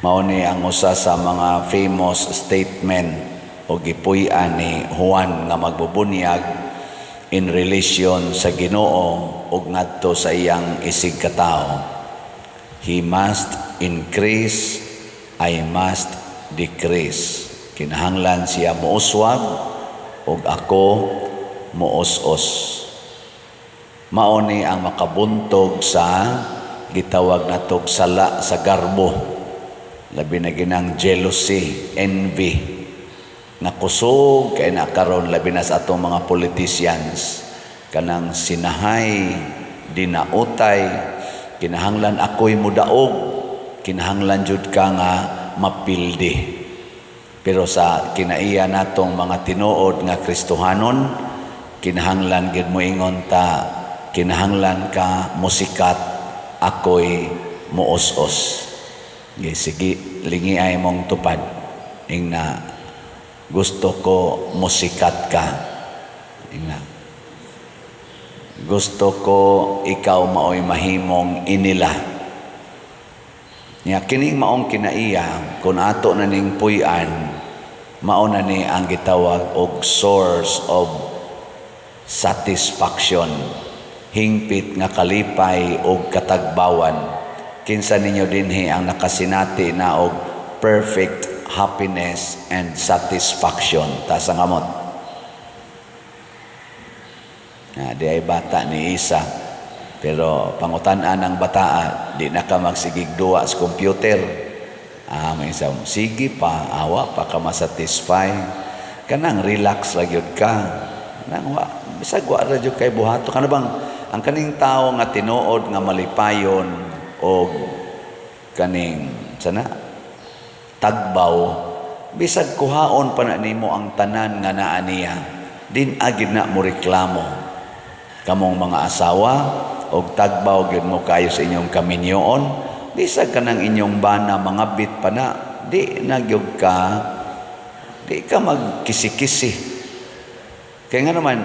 Mao ni ang usa sa mga famous statement o gipuy-an ni Juan nga magbubunyag in relation sa Ginoo ug ngadto sa iyang isig katawo. He must increase, I must decrease. Kinahanglan siya muuswag ug ako muus-os. Mao ni ang makabuntog sa gitawag natog sala sa garbo. Labi na ginang jealousy, envy. Nga kusog kay na karon, labi na sa atong mga politicians, kanang sinahay, dinautay, kinahanglan ako'y mudaog, kinahanglan jud ka nga mapildi. Pero sa kinaiya natong mga tinuod nga Kristohanon, kinahanglan gid moingon ta, kinahanglan ka musikat, ako'y muos-os. Sige, lingi ay mong tupad. Ingna, "Gusto ko musikat ka." Ingna, "Gusto ko ikaw maoy mahimong inila." Nya kining maong kinaiya, kung ato na ning puy-an, mao na ni ang gitawag og source of satisfaction, hingpit nga kalipay og katagbawan. Kinsa ninyo dinhi ang nakasinati na og perfect happiness and satisfaction? Taas ang kamot. Na di ay bata ni isa. Pero pangutan-an ang bataa, di na ka magsigig duwa sa computer? Ah, may isa, sige pa, awa pa ka masatisfy. Kanang relax ra gyud ka. Nang wa, bisag wa ra gyud kay buhato. Kana bang ang kaning tawo nga tinuod nga malipayon og kaning sana tagbaw, bisag kuhaon pa na nimo ang tanan nga naa niya, din agid na mo reklamo. Kamong mga asawa og tagbaw gyud mo kayo sa inyong kaminyoon, bisag kanang inyong bana mangabit pa na, di na gyud ka, di ka magkisi-kisi, kay nga naman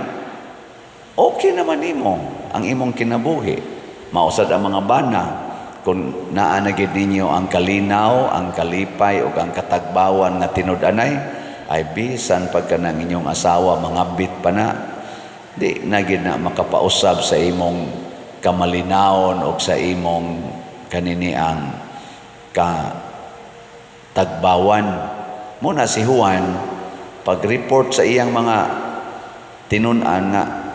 okay naman nimo ang imong kinabuhi. Mausad ang mga bana, kung naa na gid ninyo ang kalinaw, ang kalipay ug ang katagbawan nga tinud-anay, ay bisan pagka ng inyong asawa mangabit pa na, di na gid na makapausab sa imong kamalinawon o sa imong kaniniang katagbawan. Muna si Juan, pag-report sa iyang mga tinun-an nga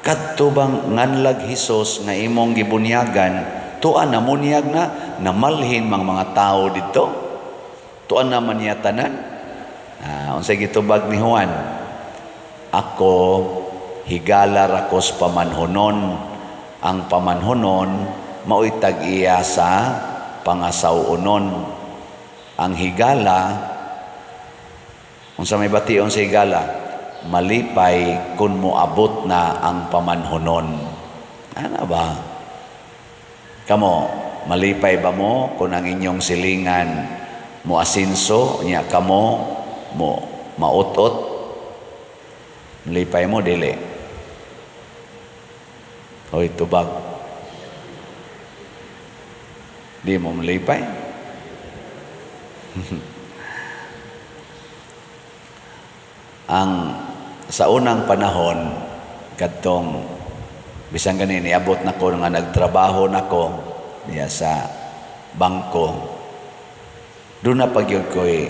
kadto bang nganlag Hesus nga imong gibunyagan, tuan namunyag na, namalhin mang mga tao dito, tuan naman niya tanan. Ah, unsay gitubag ni Juan? "Ako higala ra ko sa pamanhonon. Ang pamanhonon mao'y tag-iya sa pangasaw-onon." Ang higala, unsa may bation sa higala? Malipay kung moabot na ang pamanhonon. Ano ba? Kamo, malipay ba mo kung ang inyong silingan mo asinso, nya kamo mo mautot? Malipay mo, dili? Hoy, tubag. Di mo malipay? Ang sa unang panahon, kadtong bisan gani niabot na ko nga nagtrabaho nako diya sa bangko, doon na pagyud ko'y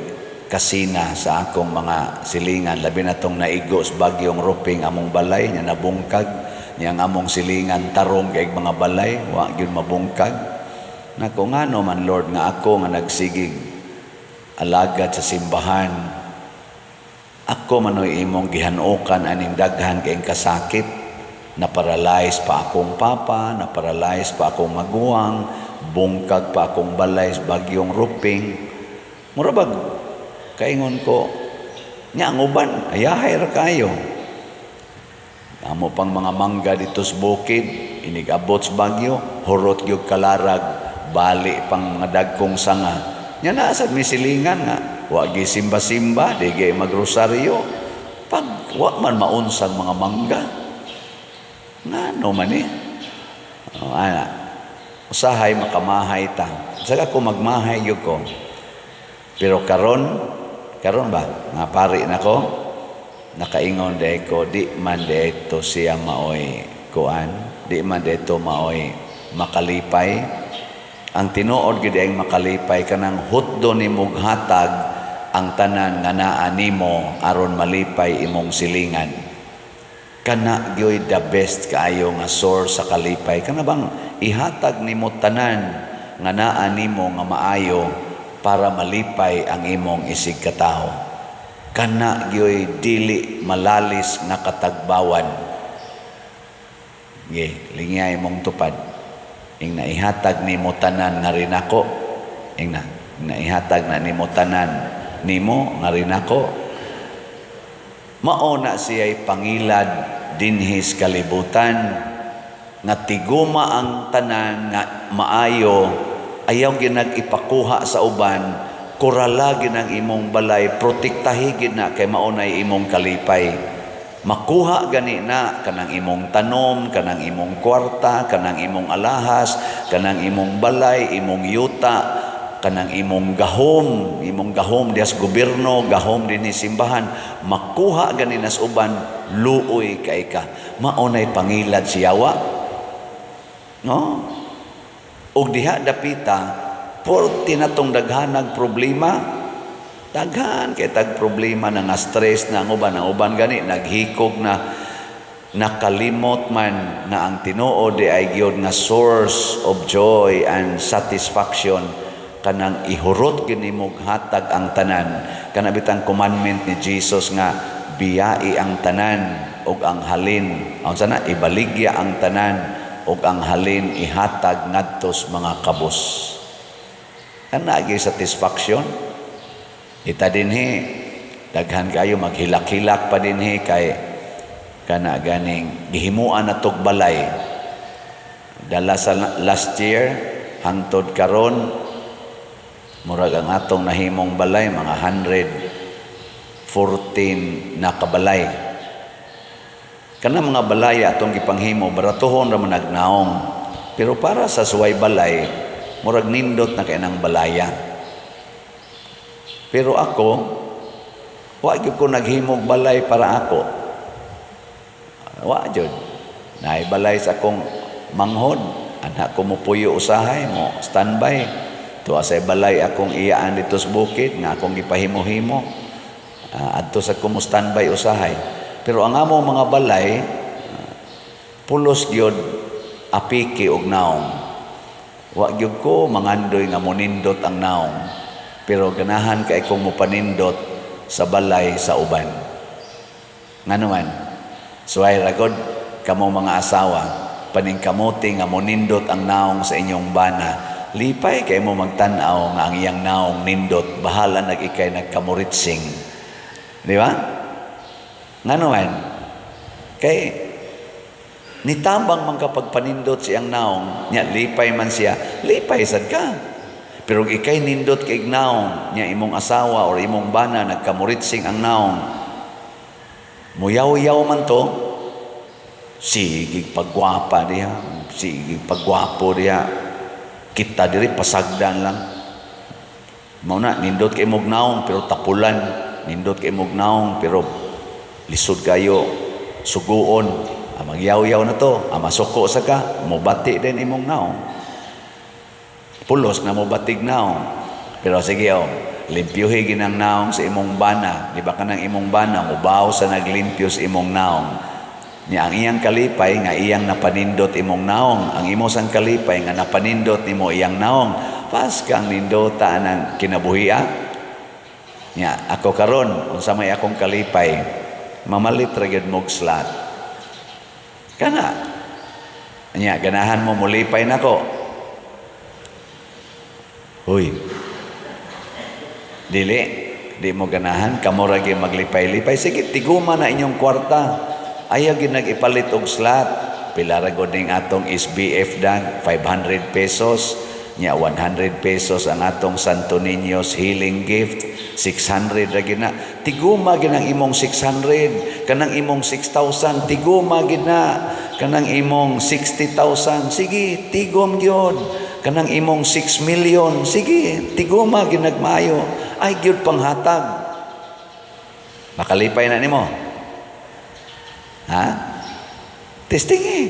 kasina sa akong mga silingan, labi na tong naigo sa bagyong Ruping among balay, nya nabungkag niya ang among silingan, tarong kay mga balay, wa gyud mabungkag. Nako, ngano man, Lord, nga ako nga nagsigig alagad sa simbahan, ako manoy imong gihanukan aning daghan kayong kasakit? Na-paralyze pa akong papa, na-paralyze pa akong maguwang, bungkag pa akong balay sa bagyong Ruping. Mura bag kaingon ko, nya ang uban, ayahay ra kayo. Amo pang mga mangga dito sa bukid, inigabot sa bagyo, hurot gyud kalarag, bali pang mga dagkong sanga. Nya naa sad mi silingan nga wa gi simba-simba, di gi magrosaryo. Pag wa man maunsang mga mangga. Ngano man eh? Oh, ana. Usahay makamahay ta. Saka ko magmahay gyud ko. Pero karon, karon ba nga pari nako, nakaingon diay ko, di man dito siya maoy kuan, di man dito maoy makalipay. Ang tinuod gid ang makalipay, kanang hutdo nimo hatag ang tanan nga naa nimo aron malipay imong silingan. Kana gyoy the best kaayo nga source sa kalipay, kana bang ihatag nimo tanan nga naa nimo nga maayo para malipay ang imong isig katawo. Kana gyoy dili malalis nga katagbawan. Ge, lingya imong tupad. Ing naihatag nimo tanan nga rinako. Ing na, naihatag na nimo tanan nimo nga rinako. Mao na siya'y pangilad dinhi sa kalibutan nga tiguma ang tanan nga maayo, ayaw ginag ipakuha sa uban, kurala ginang imong balay, protektahi gid na kay mao nay imong kalipay. Makuha gani na kanang imong tanom, kanang imong kwarta, kanang imong alahas, kanang imong balay, imong yuta, kanang imong gahom, imong gahom diha sa gobyerno, gahom dinhi simbahan, makuha gani nas uban, luoy kay ka. Mao nay pangilad si yawa. No? Ug diha dapita, porti na tong daghanag problema, daghan kay tag problema na nga stress na ang uban gani naghikog na, nakalimot man na ang tinuod di ay gyud nga source of joy and satisfaction kanang ihurot gyud nimo hatag ang tanan, kana bitang commandment ni Jesus nga biyai ang tanan ug ang halin, unsa na, ibaligya ang tanan ug ang halin ihatag ngadto sa mga kabus. Kana gyud satisfaction. Ita dinhi, daghan kayo maghilak-hilak pa dinhi kay kana ganing gihimuan na tog balay. Dala sa last year hangtod karon, murag ang atong nahimong balay mga 114 na kabalay. Kana mga balay atong gipanghimo, baratuhon ra man nagnaong. Pero para sa suway balay, murag nindot na kay nang balaya. Pero ako, wa gyud ko naghimog balay para ako. Wa jud. Naay balay sa akong manghod, anak ko mo puyo usahay mo, standby. Tuwa sa balay akong iyaan dito sa bukid nga akong gipahimo-himo. Adto sa ko mo standby usahay. Pero ang among mga balay, pulos gyud apiki og naong. Wa gyud ko mangandoy nga monindot ang naong. Pero ganahan kay kong mopanindot sa balay sa uban. Ngano man, suway ragod kamo mga asawa, paningkamuti nga monindot ang naong sa inyong bana. Lipay kay mo magtan-aw nga ang iyang naong nindot, bahala nag ikay nagkamuritsing. Di ba? Ngano man, kay nitabang man kapag panindot siyang naong, nya lipay man siya, lipay sad ka. Pero ikay nindot kay naong, nya imong asawa or imong bana nagkamuritsing ang naong, muyaw-yaw man to, sige pagwapa diha, sige pagwapo diha, kita diri pasagdan lang. Mao na, nindot kay imong naong pero tapulan, nindot kay imong naong pero lisod kayo suguon. Ah, magyaw-yaw na to, ah, masuko sa ka, mobati din imong naong. Pulos na mobatig naong. Pero sige oh, limpyuhi ginang naong sa imong bana. Di ba kanang imong bana, mubaw sa naglimpyo sa imong naong. Nya ang iyang kalipay nga iyang napanindot imong naong. Ang imo sang kalipay nga napanindot nimo iyang naong. Pas kang nindota ng kinabuhi ah. Nya ako karon, unsa may akong kalipay, mamalit ra gyud mog slot. Kana. Nya ganahan mo mulipay nako. Huy. Dili, di mo ganahan, kamo ra gyud maglipay-lipay. Sige, tiguma na inyong kwarta. Ayaw gyud nag-ipalit og slot. Pila ra gud ning atong SBF dag, 500 pesos. Nya 100 pesos ang atong Santo Niño's healing gift, 600 ra gyud na. Tiguma gyud ang imong 600, kanang imong 6,000, tiguma gyud na. Kanang imong 60,000, sige, tigom gyud. Kanang imong 6 million, sige, tiguma gyud nagmaayo. Ay gyud panghatag. Makalipay na nimo. Ha? Testing eh.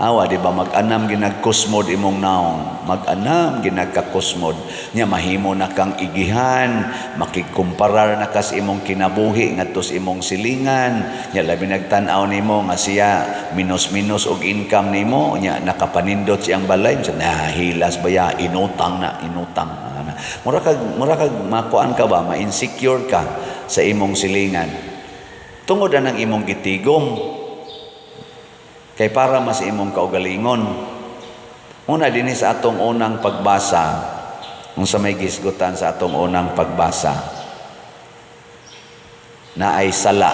Awa, di ba, mag-anam ginagkusmod imong naong, mag-anam ginagkakusmod. Nya mahimo na kang igihan, makigkumparar na kas imong kinabuhi ngadto sa imong silingan. Nya labi nagtan-aw nimo nga siya minus-minus og income nimo, nya nakapanindot siyang balay, sa nahilas ba ya, inutang na, inutang. Mura kag makuan ka ba, ma-insecure ka sa imong silingan. Tungod na ng imong gitigom, kay para mas imong kaugalingon. Una dinhi sa atong unang pagbasa, unsa may gisgutan sa atong unang pagbasa, na ay sala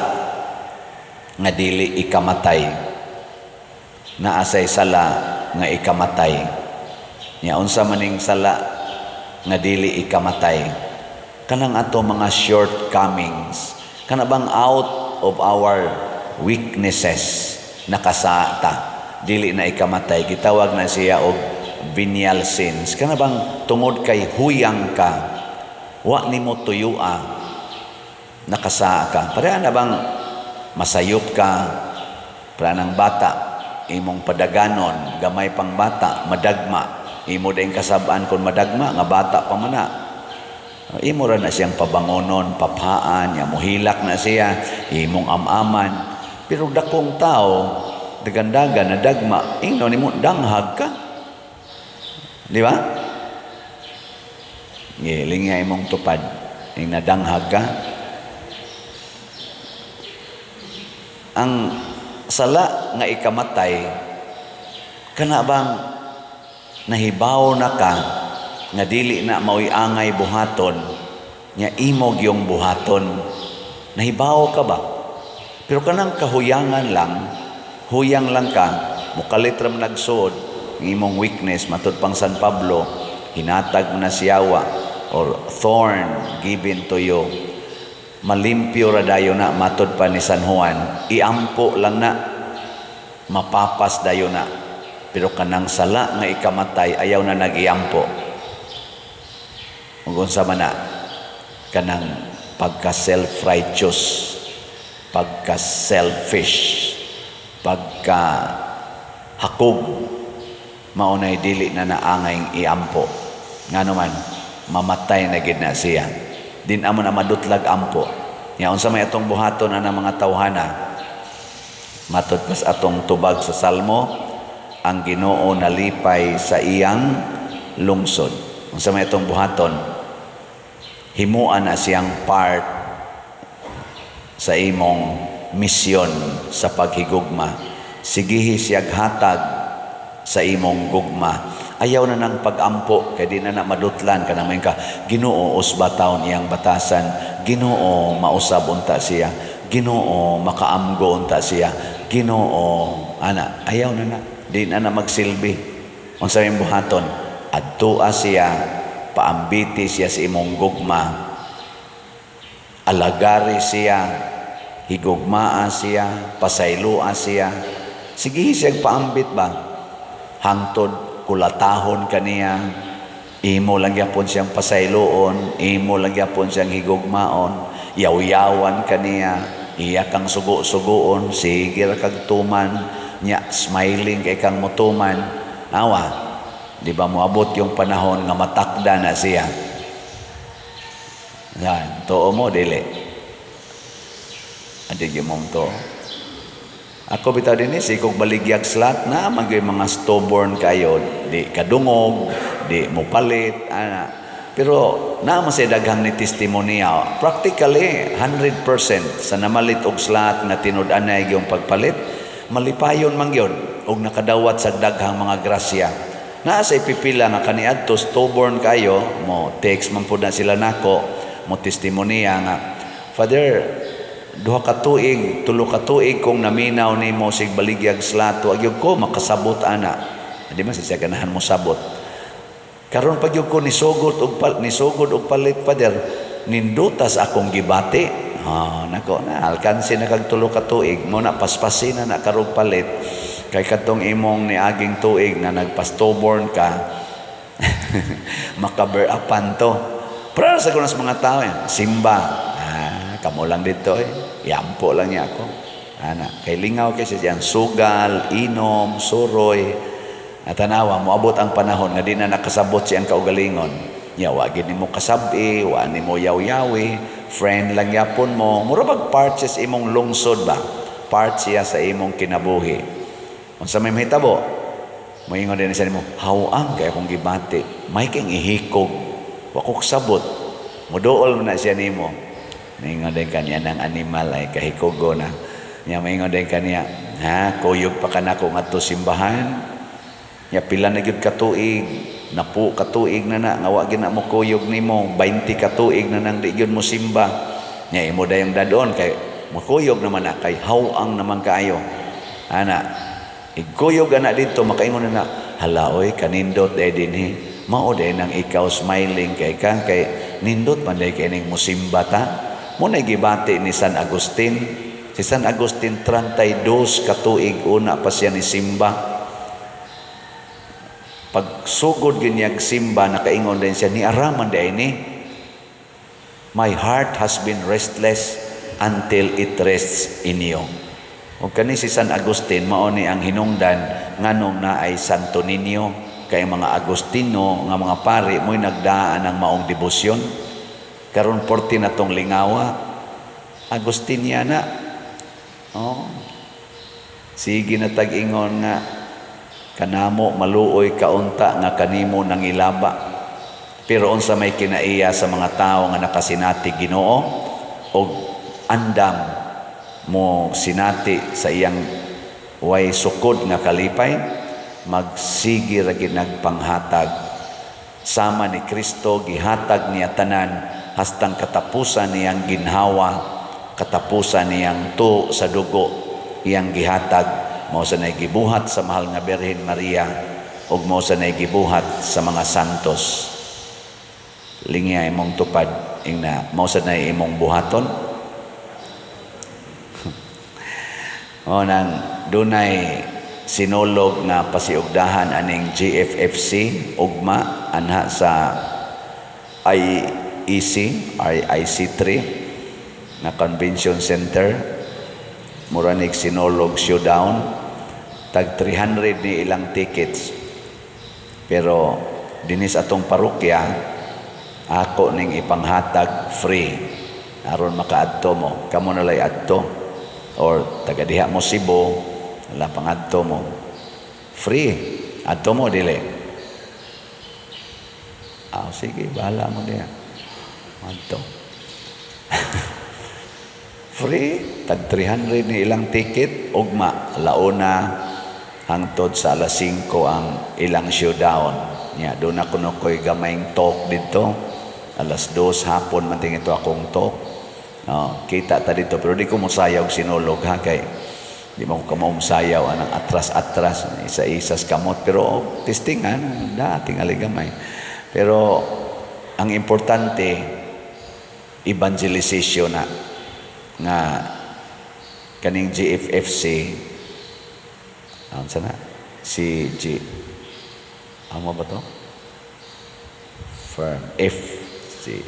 nga dili ikamatay. Naasay sala nga ikamatay. Nya unsa maning sala nga dili ikamatay? Kanang ato mga shortcomings, kana bang out of our weaknesses nakasata, dili na ikamatay, gitawag na siya og venial sins. Kana bang tungod kay huyang ka, wa nimo tuyua, nakasaa ka. Pareha na bang masayop ka, para ng bata, imong padaganon, gamay pang bata, madagma, imo din kasabaan kung madagma, nga bata pa man na. Imo ra na siyang pabangonon, paphaan, ya muhilak na siya, imong amaman. Pero dakong tao, dagandagan, nadagma, ingno nimo danghag ka. Di ba? Ngiling nga imong tupad, ing nadanghag ka. Ang sala nga ikamatay, kana bang nahibaw na ka nga dili na maoy angay buhaton, nya imo gyung buhaton, nahibaw ka ba? Pero kanang kahuyangan lang, huyang lang ka, mukalit ra man nagsuod, ang imong weakness, matud pang San Pablo, hinatag mo na siyawa, or thorn given to you. Malimpyo ra dayon na, matud pa ni San Juan, iampo lang na, mapapas dayon na. Pero kanang sala nga ikamatay, ayaw na nag-iampo. Ug unsa man na, kanang pagka self-righteous, pagka selfish, pagka hakog, maunay dili na naangay iampo. Ngano man, mamatay na gid na siya. Din amo na madutlag ampo. Nya unsa may atong buhaton ana mga tawhana? Matud pas atong tubag sa Salmo, ang Ginoo nalipay sa iyang lungsod. Unsa may atong buhaton? Himuan na siyang part sa imong misyon sa paghigugma. Sigihi siyag hatag sa imong gugma. Ayaw na nang pag-ampo kay di na na madutlan kanang main ka, Ginoo, usba taon iyang batasan, Ginoo, mausab unta siya, Ginoo, makaamgo unta siya, Ginoo, ana, ayaw na na, di na na magsilbi. Unsa may buhaton? Adtoa siya, paambiti siya sa imong gugma, alagari siya, higugmaa siya, pasayloa siya. Sige siya paambit ba? Hangtod kulatahon kaniya, imo lang gyapon siyang pasayloon, imo lang gyapon siyang higugmaon, yaw-yawan kaniya, iya kang sugo-sugoon, sige ra kag tuman, nya smiling kay kang mutuman. Awa, di ba moabot yung panahon nga matakda na siya? Yan, tuo mo dili. Adi gyud mong tuo. Ako bitaw dinhi sikog baligyag slot na magyud mga stubborn kayo, di kadungog, di mopalit, ana. Pero naa man say daghang ni testimonya. Practically 100% sa namalit og slot nga tinud-anay gyung pagpalit, malipayon man gyud og nakadawat sa daghang mga grasya. Naa say pipila nga kaniadto stubborn kayo, mo text man pud na sila nako, mo testimonya nga, Father, 2 ka tuig, 3 ka tuig kung naminaw nimo sig baligyag slot, wa gyud ko makasabot ana. Di man siya ganahan mo sabot. Karon pag gyud ko nisugod og palit, Father, nindutas akong gibati. Ah, nako na alkansi na kag 3 ka tuig, mo na paspasin na na karog palit. Kay kadtong imong niaging tuig na nagpa-stubborn ka, makaber-upan to. Pero sa kunas mga tao yan, simba. Ah, kamo lang dito eh. Yampo lang niya ako. Ana, kay lingaw kay siya diyan, sugal, inom, suroy. At tanawa, moabot ang panahon nga di na nakasabot siyang kaugalingon. Ya, wa gid nimo kasabi, wa nimo yaw-yawi, friend lang yapon mo. Mura bag part siya sa imong lungsod ba? Part siya sa imong kinabuhi. Unsa may mahitabo? Moingon din siya nimo, "Hawang kay akong gibati. May kang ihikog. Wa ko kasabot." Muduol man na siya nimo. Moingon din kaniya ng animal ay kahikugo na. Nya moingon din kaniya, "Ha, kuyog pa ka nako ngadto simbahan. Nya pila na gyud ka tuig, napo ka tuig na na nga wa gyud na mo kuyog nimo, 20 ka tuig na nang di gyud mo simba." Nya imo dayong dadon kay mokuyog naman na kay hawang naman kaayo. Ana, igkuyog ana dito makaingon na na, "Hala oy, kanindot day dinhi." Mao day nang ikaw smiling kay ka kay nindot man day kay ning musimba ta. Mo na gibati ni San Agustin. Si San Agustin, 32 ka tuig una pa siya ni simba. Pagsugod ginyag simba, nakaingon din siya ni araman day ni, "My heart has been restless until it rests in you." Ug kani si San Agustin mao ni ang hinungdan nganong naay Santo Niño, kay mga Agustino nga mga pari mo'y nagdaan ang maong debosyon. Karon porti na tong lingawa Agustiniana. Oh. Sige na tag-ingon nga kanamo maluoy kaunta nga kanimo nangilaba. Pero unsa may kinaiya sa mga tao nga nakasinati Ginoo og andam mo sinati sa iyang way sukod nga kalipay, magsige ra gid nagpanghatag sama ni Kristo. Gihatag niya tanan hastang katapusan niyang ginhawa, katapusan niyang tu sa dugo iyang gihatag. Mao sa nay gibuhat sa mahal nga Birhen Maria ug mao sa nay gibuhat sa mga santos. Lingya imong tupad ingna mao sa nay imong buhaton. O nang dunay sinulog nga pasiugdahan aning GFFC ugma anha sa IEC IC3 na convention center, mura nig Sinulog Showdown. Tag 300 ni ilang tickets, pero dinis atong parokya ako ning ipanghatag free aron makaadto mo. Kamo na lay adto or taga diha mo Cebu, wala pangadto mo, free. Adto mo dili? Ah, sige, bahala mo diha. Adto, free. Tag 300 ni ilang ticket. Ugma launa hangtod sa alas 5 ang ilang showdown. Nya doon ako no ko'y gamayng talk dito alas 2 hapon man ito akong talk. Oh, kita ta dito, pero di ko mosayaw og sinulog ha, kay di mo ko kamaum sayaw anang atras-atras, isa-isas kamot. Pero oh, testing ha, da tingali gamay. Pero ang importante, evangelization na nga kaning GFFC, ano sana si G, amo ba to, Firm F C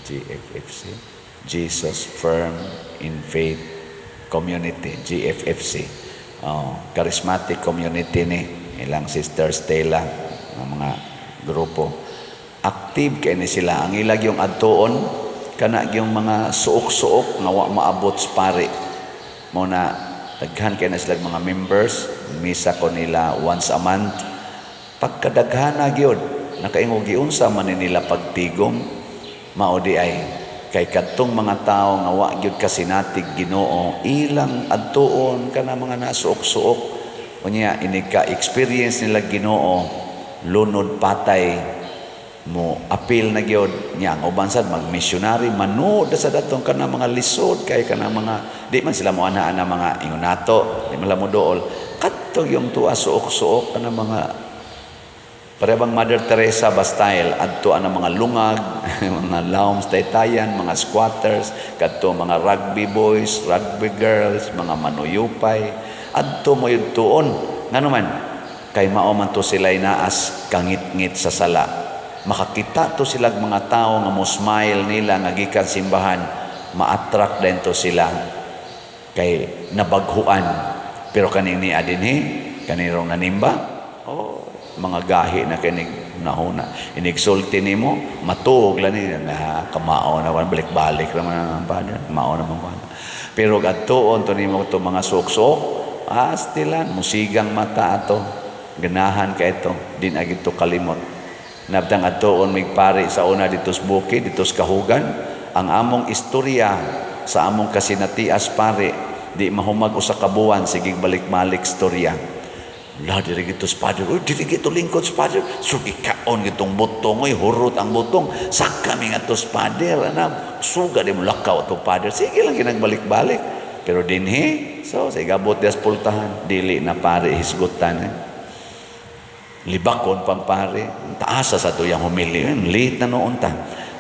GFFC, Jesus Firm in Faith Community, GFFC. Oh, charismatic community ni ilang Sister Stella ng mga grupo. Active kay ni sila. Ang ilag yung adtuon kana yung mga suok-suok nga wa maabot sa pari mo na. Daghan kay na sila mga members. Misa ko nila once a month. Pagkadaghana gyud nakaingo, giunsa man ni nila pagtigom? Mao di ay kay kadtong mga tao nga wa gyud kasinatig Ginoo, ilang adtuon kana mga nasuok-suok. Unya ini ka experience nila Ginoo, lunod patay mo apil na gyud niya. Ang uban sad mag-missionary, manood sa datong kana mga lisod kay kana mga di man sila mo ana ana mga ingon nato, di man lang mo dool kadto yung tuwa suok-suok kana mga pare bang Mother Teresa ba style. Adto ana mga lungag, mga lawms taytayan, mga squatters, kadto mga rugby boys, rugby girls, mga manuyupay, adto mo tuon. Ngano man? Kay mao man to sila naas kangitngit sa sala. Makakita to sila mga tao nga mo smile nila nga gikan simbahan, ma-attract din to sila kay nabaghuan. Pero kanini dinhi, kanirong nanimba, oh, mga gahi na kinig nahuna. Inigsulti nimo, matuog lang ni na kamao na, balik-balik naman ang padre, mao naman ko. Pero adtuon to nimo to mga suksok, astilan, musigang mata ato. Ganahan ka ito, din agad to kalimot. Nabtang adtuon mig pari sa una dito sa bukid, dito sa Kahugan, ang among istorya sa among kasinatias pare, di mahumag usa ka buwan, sige balik-balik istorya. La, diri gito sa father. Uy, diri gito lingkod sa father. So, gikaon gitong butong. Uy, hurot ang butong. Saka mi nga to sa father. Ana, suga di mo lakaw to father. Sige lang kinagbalik-balik. Pero dinhi, so, sa igabot dias pultahan. Dili na pare hisgutan. Eh. Libakon pang pare. Taasa sa tuyang humili. Late na noon ta.